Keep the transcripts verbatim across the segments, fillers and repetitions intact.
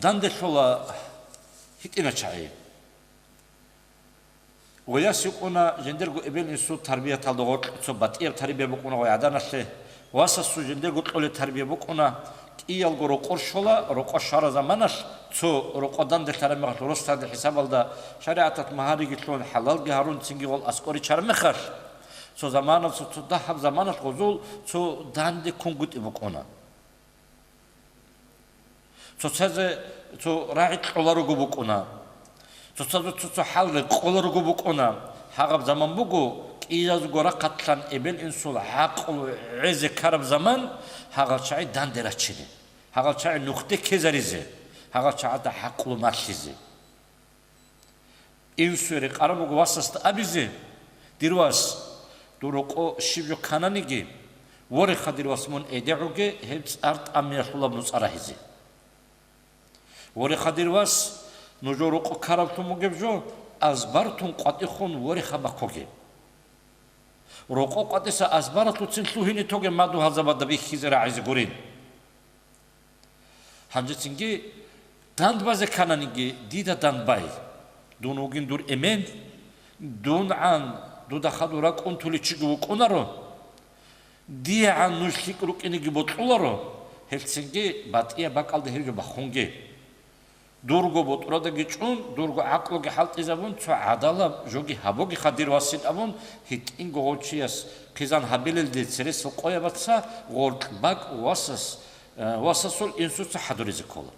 Данделъула гьитӀина чагӀи. Гъояс йукӀуна жиндирго эбел-инсул тарбияталда гъоркь, цо батӀияб тарбия букӀуна гъой гӀаданалъе. Васасул жиндирго кьолеб тарбия букӀуна, кӀиялго рокъор щола, рокъо щвараб заманалъ, цо рокъо данделъараб мехалъ рос-лъади хӀисабалда, шаригӀаталъ магьариги лъун, хӀалалги гьарун, цинги гъол аскӀор ричараб мехалъ, цо заманалъ, цо, цо дагьаб заманалъ гъозул цо данде кунгутӀи букӀуна. Цоцазе цо рагӀи кьоларого букӀуна. Цоцазул цо-цо хӀал рекъоларого букӀуна. Гьагъаб заман буго, кӀиязго рахъалъан эбел-инсул гӀакълу гӀезе ккараб заман, гьагъал чагӀи данде рачине, гьагъал чагӀи нухде ккезаризе, гьагъал чагӀазда гӀакълу малъизе. Инсуе рекъараб буго васасда абизе: «Дир вас, дур рокъо щиб жо ккананиги, вореха, дир вас, мун эде гӀуге гьеб цӀар тӀамиялъулаб нуцӀа рагьизе. Вореха, дир вас, нужер рокъо ккараблъун бугеб жо азбартун къватӀихун вореха баккоге. Рокъо къватӀиса азбаралъуцин лъугьине тоге мадугьалзабада бихьизе рагӀизе гурин». Гьанже цинги дандбазе ккананиги, дида дандбай. Дун вугин дур эмен, дунгӀан дуда хадур ракӀ унтулев чиги вукӀунаро, диягӀан нуж лъикӀ рукӀинеги бокьуларо, гьелцинги батӀияб бакӀалда гьеб жо бахунге. Дурго ботӀродаги чӀун, дурго гӀакълуги хӀалтӀизабун, цо гӀадалаб жоги гьабугеха, дир васин, абун, гьитӀинго гъов чияс хъизан гьабилелде цересел къоябаца гъоркь бакӀ васас, э, васасул инсуца хӀадуризе ккола.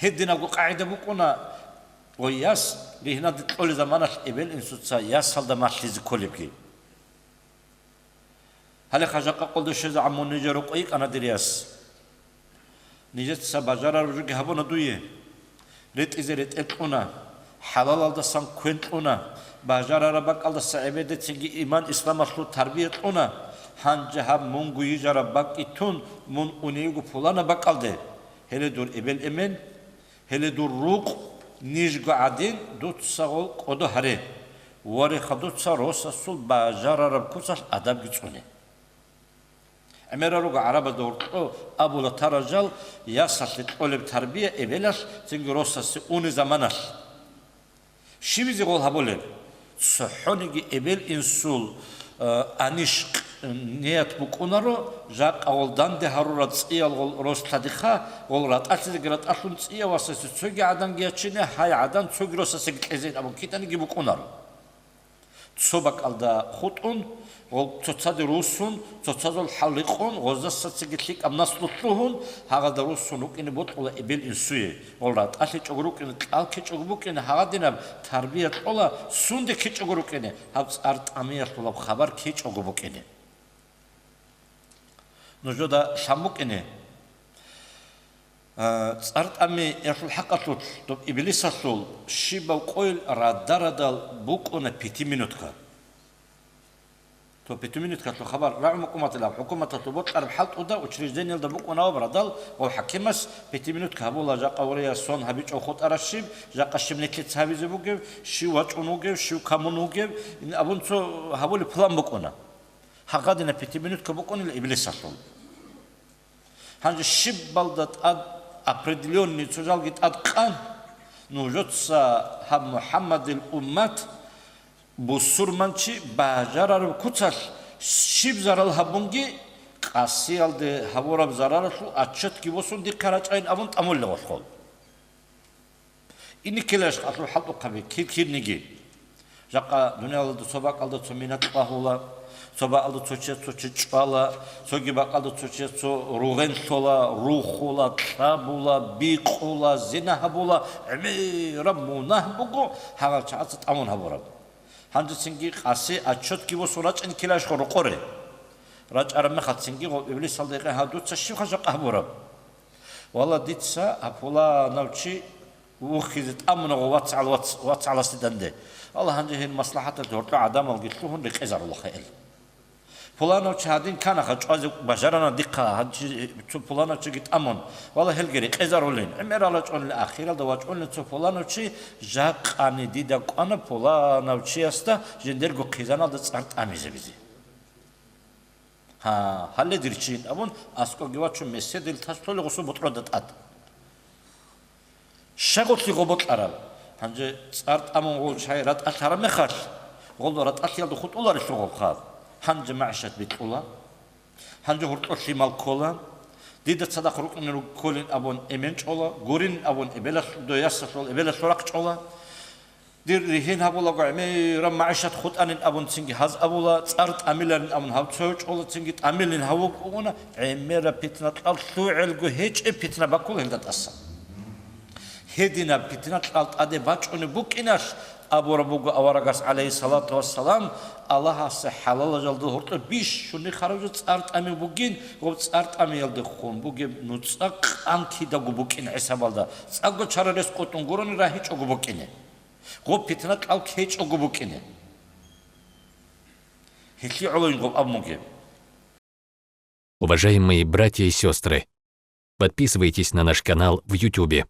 Гьединабго къагӀида букӀуна, гъой яс ригьнаде кьолеб заманалъ эбел-инсуца ясалда малъизе кколебги. Гьале хъажа-къакъалда щвезегӀан мун нижер рокъо йикӀана, дир яс. Нижеца бажарараб жоги гьабуна дуе. РетӀизе ретӀел кьуна, хӀалалалдасан квен кьуна, бажарараб бакӀалдаса гӀебедецинги иман-исламалъул тарбия кьуна. Гьанже гьаб мунго йижараб бакӀги тун, мун унев йиго пуланаб бакӀалде. Гьеле дур эбел-эмен, гьеле дур рукъ, нижго гӀадин, дуца гъол кӀодо гьаре. Вореха, дуца росасул бажарараб куцалъ адабги цӀуне. ГӀемерал руго гӀарабазда гьоркьо абула тарал жал, ясалъе кьолеб тарбия эбелалъ цинги росасе унеб заманалъ. Щибизе гъол гьабулеб? ЦохӀониги эбел-инсул, э, аниш-, ният букӀунаро, жакъа гъол данде гьарурал цӀиял гъол рос-лъадиха, гъол ратӀалъизеги ратӀалъун цӀия васасе цоги гӀаданги ячине, гьай гӀадан цоги росасеги кьезейин абун китаниги букӀунаро. Цо бакӀалда хутӀун, гъол цоцаде руссун, цоцазул хӀал рикъун, гъоздаса цеги лъикӀаб наслу лъугьун, гьагъалда руссун рукӀине бокьула эбел-инсуе, гъол ратӀалъичӀого рукӀине, кьал ккечӀого букӀине, гьагъадинаб тарбия кьола, сунде ккечӀого рукӀине, гьаб цӀар тӀамиялъулаб хабар ккечӀого букӀине. Нужеда лъан букӀине, а, цӀар тӀамиялъул хӀакъалъулъ доб иблисалъул щибаб къойил радарадал букӀуна пятиминутка. То пятиминуткалъул хабар рагӀун букӀун батилан, хӀукуматалъул бокьараб хӀалтӀуда, учреждениялда букӀунаб радал, гъов хӀакимас пятиминутка гьабула, жакъа ворея сон гьабичӀо хутӀараб щиб, жакъа щиб нилъеца гьабизе бугеб, щив вачӀун вугев, щив камун вугев, ин абун цо гьабулеб план букӀуна. Гьагъадина пятиминутка букӀунила иблисалъул. Гьанже щибалда тӀад определённый цо жалги тӀад къан, нужеца гьаб МухӀаммадил уммат, бусурманчи бажарараб куцалъ щиб зарал гьабунги, къасиялде гьабураб зараралъул отчетги босун дихъе рачӀайин абун тӀамулла гъолъ. Иниккилаш алъул хӀалтӀухъаби кир-кирниги. Жакъа дуниялалда цо бакӀалда цо мина кьвагьула, цо бакӀалда цо чияс цо чи чӀвала, цоги бакӀалда цо чияс цо ругъен лъола, рухула, кьабула, бикъула, зина гьабула, гӀемераб мунагь буго гьагъал чагӀаца тӀамун гьабураб. Гьанжецинги къаси отчетги босун рачӀин килашго рукъоре. РачӀараб мехалцинги гъоб иблисалда гьикъе: «Гьав, дуца щибха жакъа гьабураб?» «Валла, дица гьаб пуланав чи вухьизе тӀамуна гъо вацгӀал-, вац-, вацгӀаласде данде. Валла, гьанже гьел маслахӀаталъе гьоркьо гӀадамалги лъугьун рекъезарулаха ил. Пуланав чи гьадин кканаха, чӀвазе бажарана дихъа, гьанчи цо пуланав чиги тӀамун. Валла, гьелги рекъезарулин. ГӀемерал рачӀунел, ахиралда вачӀунел цо пуланав чи, жакъани дида кӀвана пуланав чиясда жиндирго хъизаналда цӀар тӀамизабизе». «Гьа, гьале дир чи», — абун, аскӀоги вачун, меседил тас лъолеб гъосул бутӀрода тӀад. Щай гъолъи гъоб бокьараб? Гьанже цӀар тӀамун гъов чай ратӀалъараб мехалъ, гъолда ратӀалъиялда хутӀуларелъул гъоб хаб. Гьанже магӀишат бикьула. Гьанже гьоркьор лъимал ккола. Дида цадахъ рукӀунел руго кколин абун эмен чӀола, гурин абун эбелалъ-, дой ясалъул эбелалъул рахъ чӀола. Дир ригьин гьабулаго гӀемераб магӀишат хутӀанин абун цинги гьаз абула, цӀар тӀамиларин абун гьав цо чӀола, цинги тӀамилин гьав вукӀуна, гӀемераб питна кьал лъугӀелго гьечӀеб питна баккула гьелда тӀаса. Гьединаб питна кьал тӀаде бачӀунеб букӀиналъ абураб буго аварагас, гӀалайгьиссалату вассалам, Аллагьасе хӀалалажалда гьоркьоб бищунни хараб жо цӀар тӀамив бугин, гъоб цӀар тӀамиялдехун бугеб нуцӀа къан кидаго букӀин хӀисабалда, цӀакъго чара рес къотӀун гурони рагьичӀого букӀине. Гъоб питна кьал ккечӀого букӀине. Гьелъие гӀолойин гъоб абун бугеб. Уважаемые братья и сестры, подписывайтесь на наш канал в Ютубе.